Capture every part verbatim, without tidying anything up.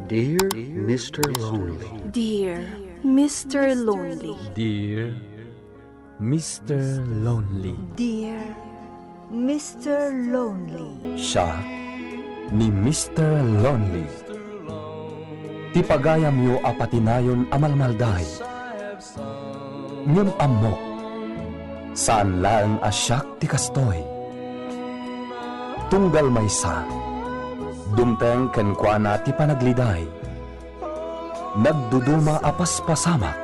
Dear Mister Lonely. Dear Mister Lonely. Dear Mister Lonely. Dear Mister Lonely. Siak ni Mister Lonely. Ti pagayamyo a patinayon a malmalday. Ngem ammok, saan laeng a siak ti kastoy. Tunggal maysa, dumteng kenkuana ti panagliday. Nagduduma a paspasamak.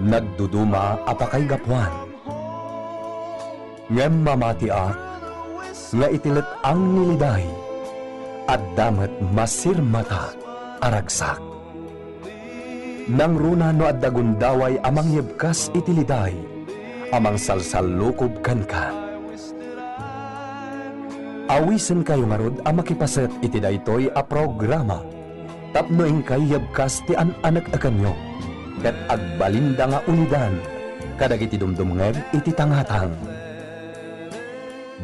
Nagduduma a pakaigapuan. Ngem mamatiak nga iti let-ang ni liday, adda met masirmata a ragsak. Nangruna no adda gundaway a mangyebkas iti liday a mangsalsallukob kenka. Awisenkayo ngarud a makipaset iti daytoy a programa tapno inkay yebkas ti an-anek-ekanyo ket agbalinda nga ulidan kadagiti dumdumngeg iti tangatang.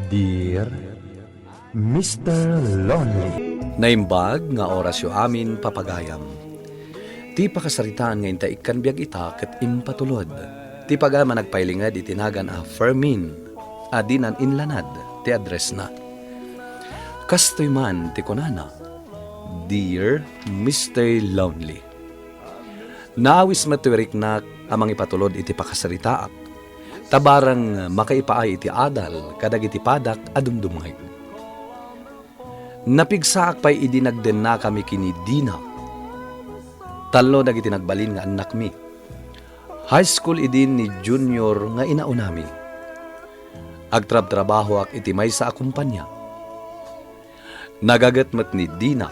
Dear Mister Lonely. Naimbag nga orasyo amin, papagayam. Ti pakasaritaan nga inta ikkan biag ita ket impatulod. Ti pagayam a nagpailinged iti nagan a Fermin a dinan inlanad ti addressna. Kastoy man ti kunana, "Dear Mister Lonely." Naawis met ti wiriknak a mangipatulod iti pakasaritaak, ta barang makaipaay iti adal kadagiti padak a dumdumngeg. Napigsaak pay idi nagdennakami ken ni Dina. Tallo dagiti nagbalin nga annakmi. High school idin ni Junior nga inaunami. Agtrabtrabahoak iti maysa a kompania. Nagaget met ni Dina,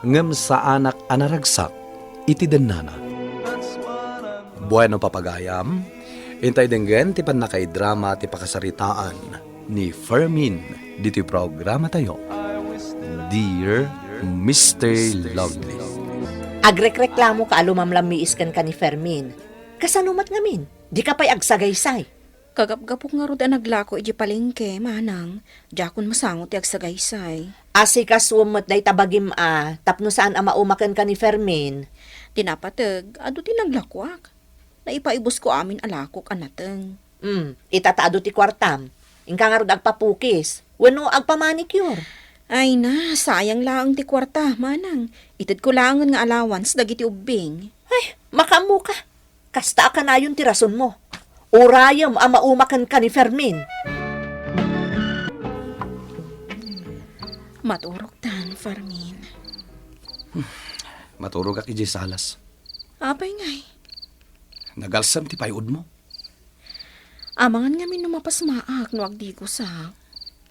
ngem saanak a naragsak iti dennana. Bueno, papagayam, intay denggen ti pannakaidrama ti pakasaritaan ni Fermin ditoy programatayo, Dear Mister Lonely. Agrekreklamoka a lumamlammiis kenka ni Fermin. Kasano met ngamin? Dika pay agsagaysay. Kagapgapok ngarud a naglako idiay palengke, manang. Diakon masango ti agsagaysay. Asikasuem met dayta bagim a tapno saan a mauma kenka ni Fermin. Ti napateg, adu ti naglakoak. Naipaibusko amin a lakok a nateng. Hmm, ita ta adu ti kuartam. Inka ngarud agpapukis. Wenno agpamanicure. Ay na, sayang laeng ti kuarta, manang. Itedko laengen nga allowance dagiti ubbing. Ay, makaammoka. Kasta a kanayon ti rasonmo. Urayem a mauma kenka ni Fermin. Maturogtan, Fermin. Maturogak idiay salas. Apay ngay? Nagalsem ti pay-odmo. Amangan ngamin no mapasmaak no agdigusak.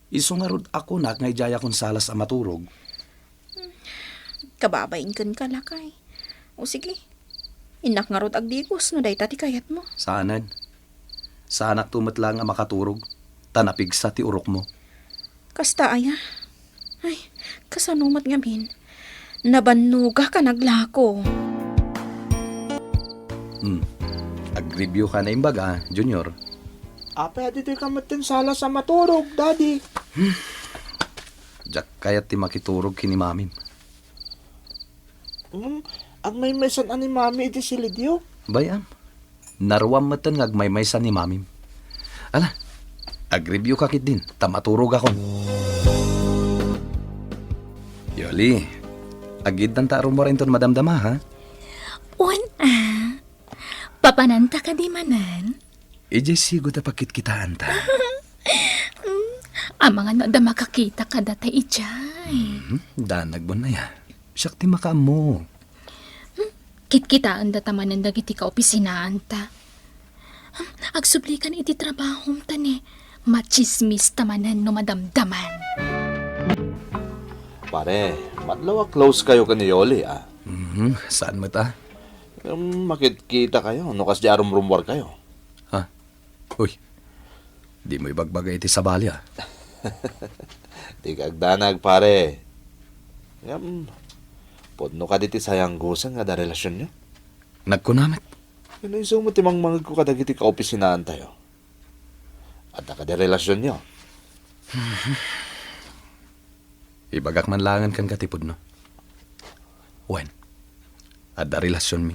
Isu ngarud a kunak nga idiayakon salas a maturog. Kababain kenka, lakay. O sige, innak ngarud agdigos no dayta ti kayatmo. Saanen. Saanakto met laeng a makaturog, ta napigsa ti urokmo. Kasta aya? Ay, kasano met ngamin? Nabannogak a naglako. Hmm. Agreviewka naimbag a, Junior. Apay a ditoyka metten salas a maturog, Daddy? Diak kayat ti makiturog ken ni Mamim. Hmm, agmaymaysan a ni Mami iti silidyo? Bay-am. Naruam metten nga agmaymaysan ni Mamim. Ala, agreviewka ketdin, ta maturogakon. Yoli, agiddanta a rummuar inton madamdama, ha? Wen a. Papananta kadi manen? Idiay sigud a pagkitkitaanta. Mm, amangan no adda makakita kadata idiay. Mhm, danag mo na ya. Siak ti makaammo. Hmm, kitkitaendata manen dagiti kaopisinaanta. Hmm, agsublikan iti trabahom ta ni matsismista manen no madamdaman. Pare, madlaw a close kayo ken ni Yoli, ah. Mhm, saan met a? Ngem makitkita kayo no kasdi a rumrummuar kayo. Ha? Uy, dimo ibagbaga iti sabali, ah. Dika agdanag, pare. Ngem, pudno kadi ti sayanggosen nga adda relasionyo? Nagkuna met. Ken no isu met ti mangmangegko kadagiti kaopisinaantayo, adda kadi relasionyo? Ibagak man laengen kenka ti pudno. Wen, adda relasionmi.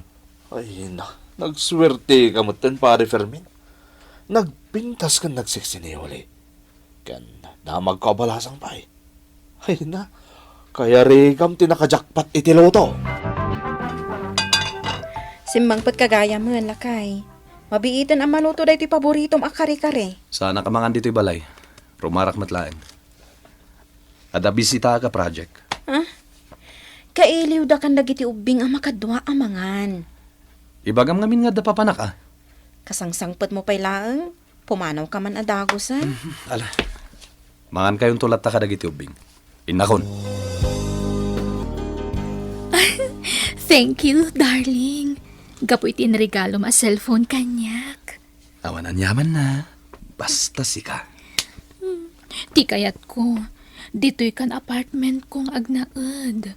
Ay, na, nagsuerteka metten, Pare Fermin. Nagpintas ken nagseksi ni Yoli. Ken damagko a balasang pay. Ay na, kayarigam ti nakajakpat iti loto. Simmangpet ka gayamen, lakay. Mabiiten a maluto daytoy paboritom a kare-kare. Saanak a mangan ditoy balay. Rumarak met laeng. Adda bisitaak a project. Ah? Kailiwda kan dagiti ubbing a makadua a mangan. Ibagam ngamin nga adda papanak, a. Kasangsangpetmo pay laeng, pumanawka man a dagusen. Ala. Mangankayonto latta kadagiti ubbing. Innakon. Thank you, darling. Gapu iti inregalom a cellphone kaniak. Awan aniamanna, basta sika. Hmm, ti kayatko, ditoy kan apartmentko nga agnaed.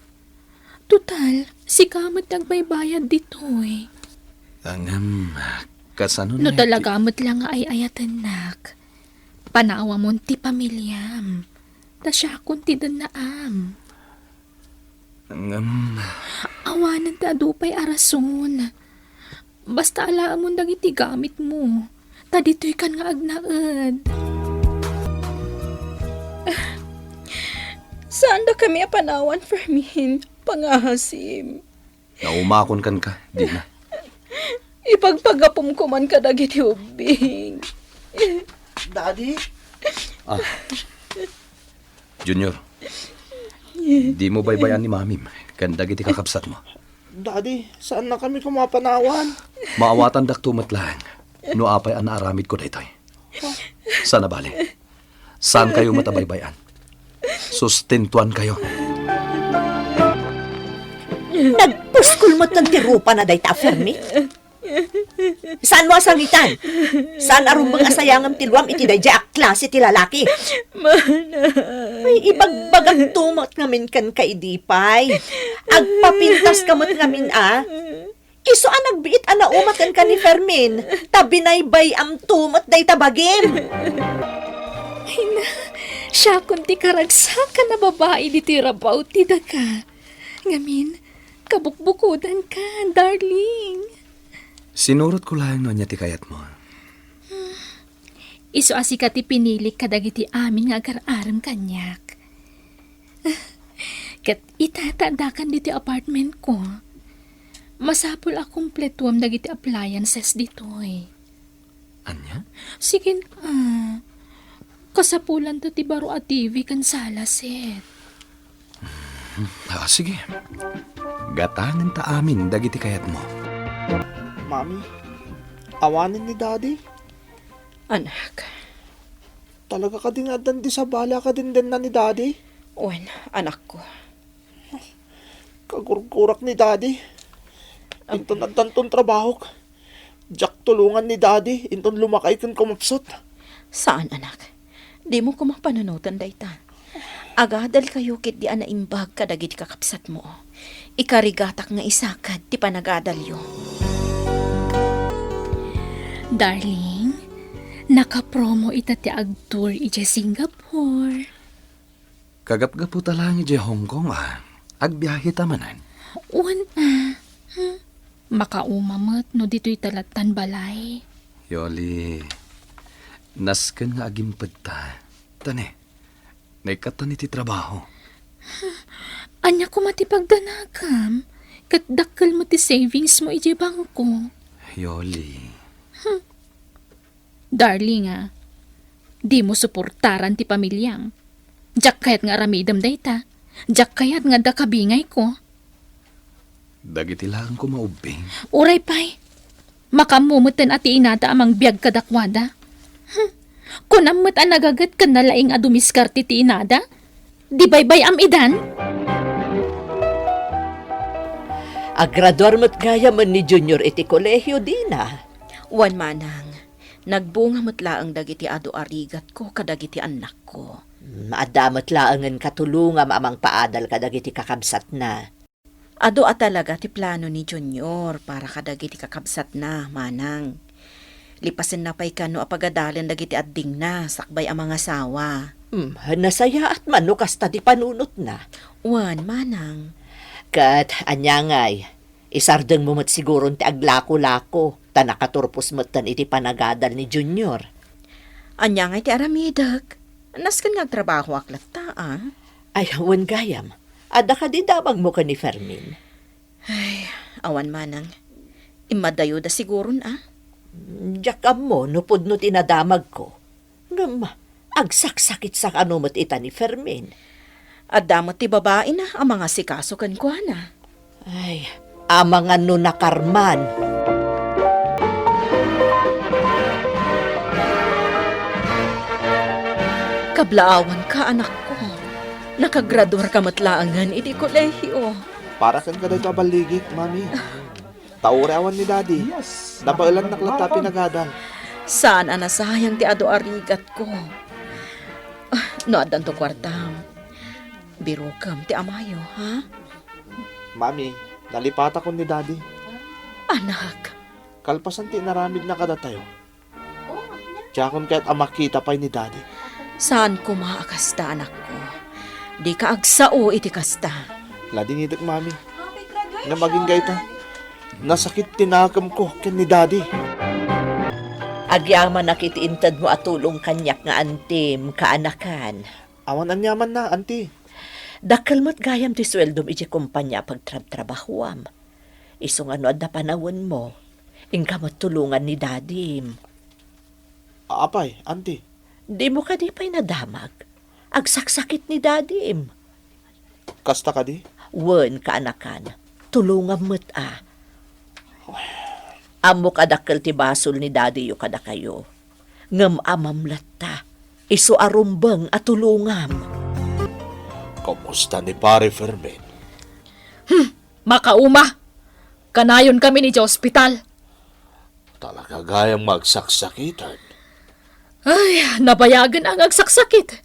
Total, sika met ti agbaybayad ditoy. Ngem, kasano no nga iti- talaga met la nga ay-ayatennak, panawamon ti pamiliam. Ta siakon ti dannaam. Ngem, awanen ti adu pay a rason. Basta alaemon dagiti gamitmo. Ta ditoy kan nga agnaed. Saandakami a panawan, Fermin. Pangasim. Naumakon kenka, Dina. Ipagpagapom koman kadagiti ubbing. Daddy? Ah. Junior, dimo baybay-an ni Mamim ken dagiti kakabsatmo. Daddy, saannakami koma a panawan. Maawatandakto met laeng no apay a naaramidko daytoy. Saan a bale. Saankayo met a baybay-an. Sustentuankayo. Nagpuskol met ti rupana dayta a Fermin. Saanmo a sangitan? Saan a rumbeng a sayangem ti luam iti daydiay a klase ti lalaki? Manang. Ay, ibagbagakto met ngamin kenka idi pay. Agpapintaska met ngamin, a. Isu a nagbiit a nauma kenka ni Fermin, ta binaybay-amto met dayta bagim. Ay na, siakon ti karagsakan a babai ditoy rabaw ti daga. Ngamin, kabukbukodanka, darling. Sinurotko laeng no ania ti kayatmo. Isu a sika ti pinilik kadagiti amin nga agar-arem kaniak. Ket ita ta addakan ditoy apartmentko. Masapul a kumpletuem dagiti appliances ditoy. Ania? Sige, a. Kasapulanto ti baro a T V ken sala set. Ah, sige. Gatangenta amin dagiti kayatmo. Mami, awanen ni Daddy? Anak. Talaga kadi nga addan di sabali a kadindenna ni Daddy? Wen, anakko. Kagurgurak ni Daddy. Am- Inton addanton trabahok, diak tulongan ni Daddy inton lumakay ken kumapsut. Saan, anak. Dimo koma panunoten dayta. Agadalkayo ketdi a naimbag kadagiti kakabsatmo. Ikarigatak nga isaked ti panagadalyo. Darling, nakapromo ita ti agtour idiay Singapore. Kagapgapota laeng idiay Hong Kong, a. Agbiaheta manen. Wen, a. Hmm. Makauma met no ditoyta lattan balay. Yoli, nasken nga agimpedta. Ta ne, naikatan iti trabaho. Ania koma ti pagdanagam? Ket dakkel met ti savingsmo idiay bangko. Yoli. Hmm. Darling, a, dimo suportaran ti pamiliam. Diak kayat nga aramidem dayta. Diak kayat nga adda kabingayko. Dagiti laeng koma ubbing. Uray pay. Makaammo metten a ti inada a mangbiag kadakuada. Hmm. Kunam met a nagaget ken nalaing a dumiskarte ti inada. Di baybay-am idan? Agraduar met gayamen ni Junior iti kolehio, Dina. Wen, manang. Nagbunga met laeng dagiti adu a rigatko kadagiti annakko. Mm, adda met laengen katulongam a mangpaadal kadagiti kakabsatna. Adu a talaga ti plano ni Junior para kadagiti kakabsatna, manang. Lipasenna pay kano a pagadalen dagiti addingna sakbay a mangasawa. Mm, nasayaat man no kasta ti panunotna. Wen, manang. Ket ania ngay, isardengmo met siguron ti aglako-lako, ta nakaturpos metten iti panagadal ni Junior. Ania ngay ti aramidek? Nasken nga agtrabahoak latta, a? Ay, wen gayam. Adda kadi damagmo ken ni Fermin? Ay, awan manang. Immadayoda siguron, a? Diak ammo no pudno ti nadamagko. Ngem, agsaksakit sa kano met ita ni Fermin. Adda met ti babaina a mangasikaso kenkuana. Ay, amangan no nakarman. Kablaawanka, anakko. Nakagraduarka met laengen iti kolehio. Para kenka daytoy a balligik, Mami. Ta uray awan ni Daddy, nabaelannak latta a pinagadal. Saan a nasayang ti adu a rigatko. Ah, no addanto kuartam, birokem ti amayo, ha? Mami, nalipatakon ni Daddy. Anak. Kalpasan ti inaramidna kadatayo, diakon kayat a makita pay ni Daddy. Saan koma a kasta, anakko. Dika agsao iti kasta. Ladingitek, Mami. Ngem agingga ita, nasakit ti nakemko ken ni Daddy. Agyamanak iti intedmo a tulong kaniak nga antim, kaanakan. Awan aniamanna, anti. Dakkel met gayam ti sueldom iti kompania a pagtrabtrabahoam. Isu nga no adda panawenmo, inka met tulongan ni Dadim. Apay, anti? Dimo kadi pay nadamag? Agsaksakit ni Dadim. Kasta kadi? Wen, kaanakan. Tulongam met a. Ammok a dakkel ti basol ni Dadiyo kadakayo. Ngem amam latta, isu a rumbeng a tulongam. Kumusta ni Pare Fermin? Hmm, makauma. Kanayon kami ni ospital. Talaga gayam nga agsaksakiten. Ay, nabayagen a nga agsaksakit.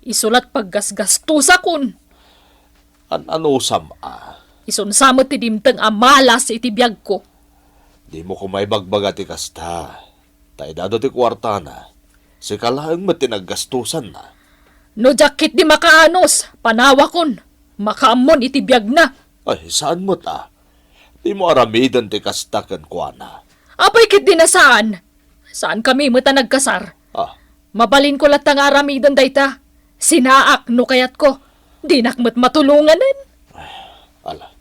Isu la't paggasgastosakon. An-anusam a? Isun sa met ti dimteng a malas iti biagko. Dimo koma ibagbaga ti kasta. Ta idado ti kuartana, sika laeng met ti naggastosanna. No diak ketdi makaanus, panawakon, makaammon iti biagna. Ay, saan met a? Dimo aramiden ti kasta kenkuana. Apay ketdi a saan? Saankami met a nagkasar. Ah. Mabalinko latta nga aramiden dayta. Sinaak no kayatko. Dinak met matulonganen. Ala,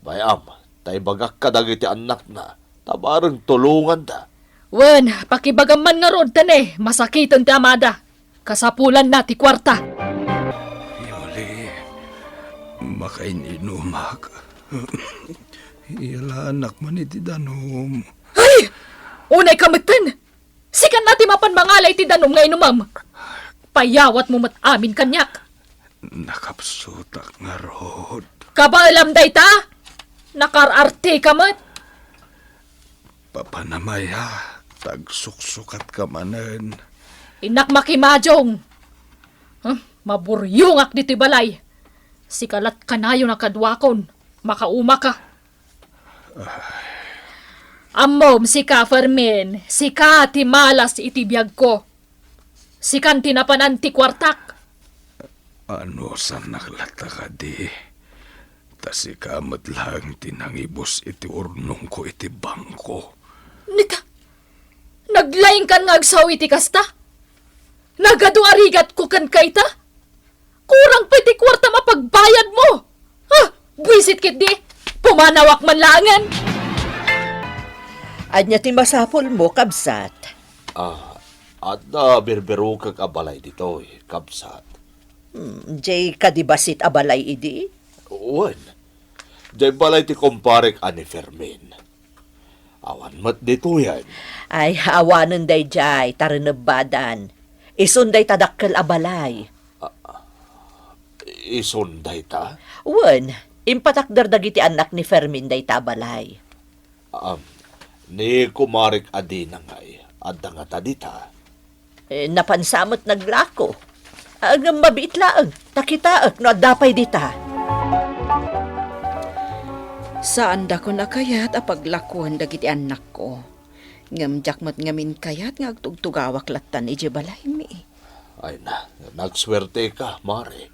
bay-am, ta ibagak kadagiti annakna, ta bareng tulonganda. Wen, pakibagam man ngarud ta ne, masakiten ti amada. Kasapulanna ti kuarta. Yoli, makain-inumak. Iyalanak man iti danum. Ay! Unay ka metten! Sikan la ti mapan mangala iti danum nga inumem. Payawatmo met amin kaniak. Nakapsutak ngarud. Kabaelam dayta? Nakaar-arte ka met. Papanamaya, tagsuksukat ka manen. Innak makimadiong. Huh, maburyongak ditoy balay. Sika la't kanayon a kaduakon. Makauma ka. Ammom, sika, Fermin, sika ti malas iti biagko. Sikan ti napanan ti kuartak. Anusannak latta kadi? Ta sika met laeng ti nangibus iti urnongko iti bangko. Nita, naglaingkan nga agsao iti kasta? Nagadu a rigatko kenka ita? Kurang pay ti kuartam a pagbayadmo! Ah, buisit ketdi! Pumanawak man laengen! Ania ti masapulmo, kabsat? Ah, adda birbirokek a balay ditoy, kabsat. Hmm, jay kadi bassit a balay idi? Wen. Jay balay ti kumparek a ni Fermin. Awan met ditoyen. Ay, awanen dayjay, ta rinebbadan. Isun dayta dakkel a balay. Ah, isun dayta? Wen, impatakder dagiti annak ni Fermin dayta a balay. Am, ni kumarek a Dina ngay, adda ngata dita? Eh, napansa met naglako. Ah, ngem mabiit laeng, ta kitaek no adda pay dita. Saandakon a kayat a paglakuen dagiti annakko. Ngem diak met ngamin kayat nga agtugtugawak lattan idiay balaymi. Ay na, nagsuerteka, Mare.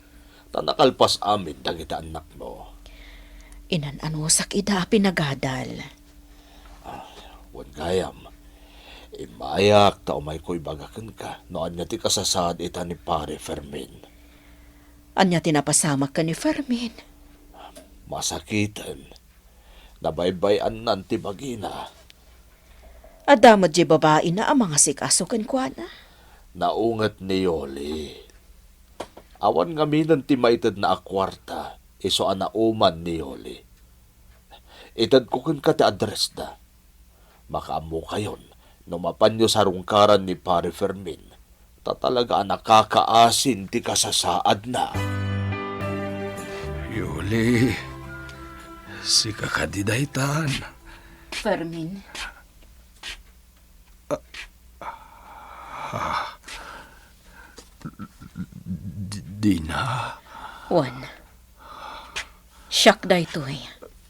Ta nakalpas amin dagiti annakmo. Inan-anusak ida a pinagadal. Ah, wen gayam, immayak ta umayko ibaga kenka no ania ti kasasaad ita ni Pare Fermin. Ania ti napasamak ken ni Fermin? Masakiten. Nabaybay-annan ti bagina. Adda met diay babaina a mangasikaso kenkuana? Naunget ni Yoli. Awan ngaminen ti maitedna a kuarta, isu a nauman ni Yoli. Itedko kenka ti addressda. Makaammokayon no mapanyo sarungkaran ni Pare Fermin, ta talaga a nakakaasin ti kasasaadna. Yuli, sika kadi daytan? Fermin. Ah, ah, di-, Dina? Wen. Siak daytoy,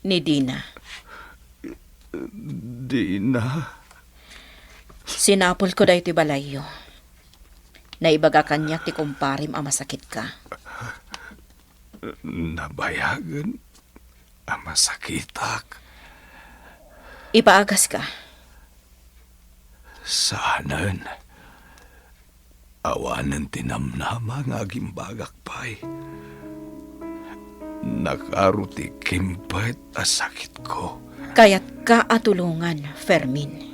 ni Dina. Dina? Sinapulko daytoy balayyo. Naibaga kaniak ti kumparem a masakitka. Nabayagen a masakitak. Ipaagaska. Saanen. Awanen ti namnama nga agimbagak pay. Nakaro ti kimpet a sakitko. Kayatka a tulongan, Fermin.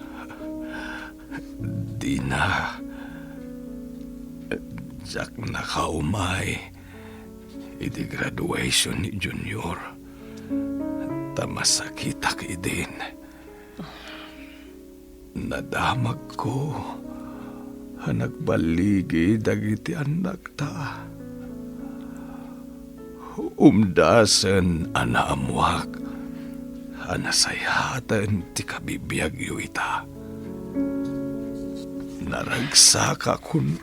Dina, diak nakaumay iti graduation ni Junior, ta masakitak idin. Nadamagko a nagballigi dagiti annakta. Umdasen a naammoak a nasayaten ti kabibiagyo ita. Naragsakakon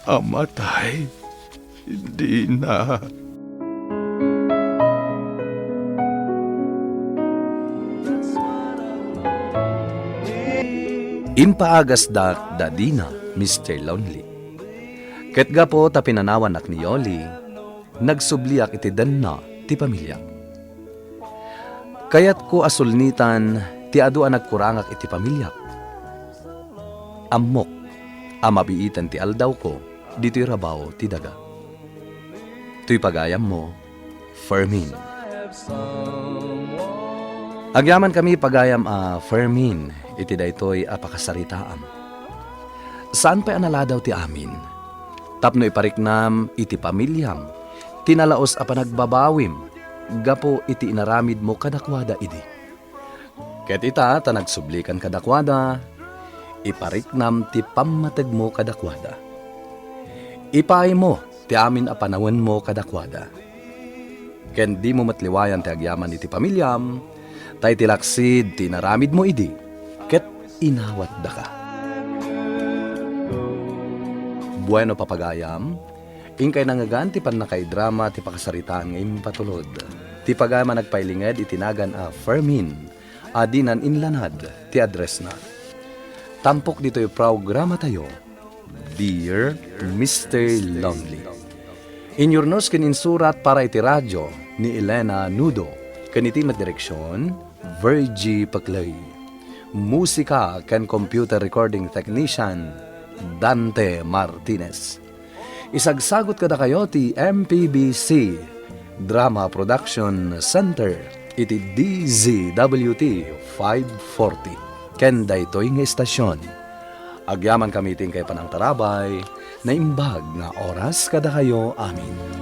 a matay, Dina. Impaagasdak da Dina, Mister Lonely. Ket gapu ta pinanawannak ni Yoli, nagsubliak iti denna ti pamiliak. Kayatko a sulnitan ti adu a nagkurangak iti pamiliak. Ammok a mabiiten ti aldawko ditoy rabaw ti daga. Toy pagayammo, Fermin. Agyamankami pagayam a Fermin iti daytoy a pakasaritaam. Saan pay a naladaw ti amin, tapno ipariknam iti pamiliam ti nalaus a panagbabawim gapu iti inaramidmo kadakuada idi. Ket ita, ta nagsublikan kadakuada, ipariknam ti pammategmo kadakuada. Ipaaymo ti amin a panawenmo kadakuada. Ken dimo met liwayan ti agyaman iti pamiliam, ta iti laksid ti inaramidmo idi, ket inawatdaka. Bueno, papagayam, inkay nangngegan ti pannakaidrama ti pakasaritaan nga impatulod. Ti pagayam a nagpailinged iti nagan a Fermin a dinan inlanad ti addressna. Tampok ditoy programatayo, Dear Mister Lonely. Inyurnos ken insurat para iti radio ni Elena Nudo, ken iti met direksion, Virgie Paclay. Musika ken computer recording technician, Dante Martinez. Isagsagut kadakayo ti M P B C Drama Production Center iti D Z W T five forty. Ken daytoy nga estasion, agyamankami iti inkay panangtarabay, naimbag nga oras kadakayo amin.